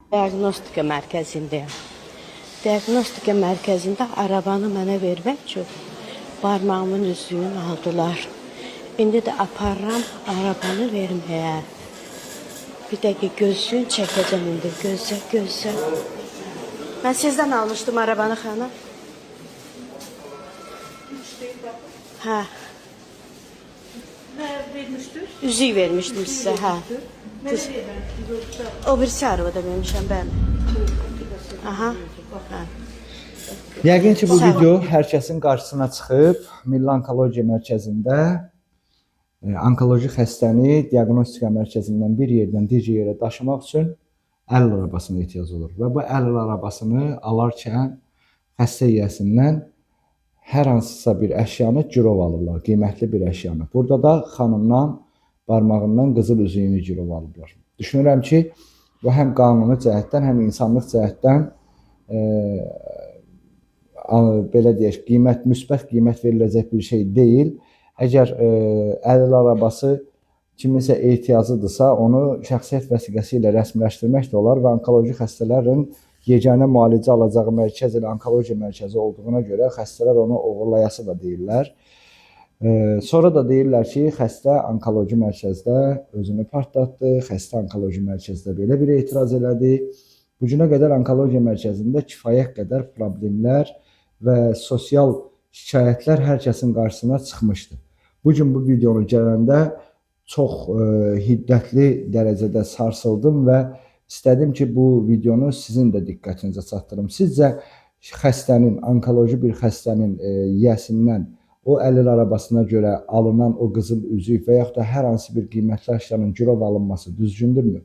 Diaqnostika mərkəzindəyəm. Diaqnostika mərkəzində arabanı mənə vermək üçün barmağımın üzüyünü aldılar. İndi də aparıram arabanı verməyə. Bir dəqiqə gözlüyün çəkəcəm indi. Gözlə, gözlə. Mən sizdən almışdım arabanı xanım. Hə, Nə vermişdiniz? üzük vermişdim sizə, hə. Mənə verməmişdiniz yoxsa? O birisi arabada vermişəm, bəli. Aha. Hə. Yəqin ki, bu Sağ ol. video hər kəsin qarşısına çıxıb. Milli Onkologiya Mərkəzində onkoloji xəstəni diaqnostika mərkəzindən bir yerdən digər yerə daşımaq üçün əl arabasına ehtiyac olur və bu əl arabasını alarkən xəstə yiyəsindən hər hansısa bir əşyanı girov alırlar, qiymətli bir əşyanı. Burada da xanımdan barmağından qızıl üzüyünü girov alıblar. Düşünürəm ki, bu həm qanuni cəhətdən, həm insanlıq cəhətdən belə deyək, qiymət müsbət qiymət veriləcək bir şey deyil. Əgər əlil arabası kiminsə ehtiyacıdırsa, onu şəxsiyyət vəsiqəsi ilə rəsmiləşdirmək də olar və onkoloji xəstələrin yeganə müalicə alacağı mərkəz elə onkologiya mərkəzi olduğuna görə xəstələr onu oğurlayası da deyirlər. Sonra da deyirlər ki, xəstə onkoloji mərkəzdə özünü partlatdı, xəstə onkoloji mərkəzdə belə bir etiraz elədi. Bu günə qədər onkologiya mərkəzində kifayət qədər problemlər və sosial şikayətlər hər kəsin qarşısına çıxmışdı. Bu gün bu videonu gələndə çox hiddətli dərəcədə sarsıldım və istədim ki, bu videonu sizin də diqqətinizə çatdırım. Sizcə xəstənin, onkoloji bir xəstənin yiyəsindən o əlil arabasına görə alınan o qızıl üzük və yaxud da hər hansı bir qiymətli əşyanın girov alınması düzgündürmü?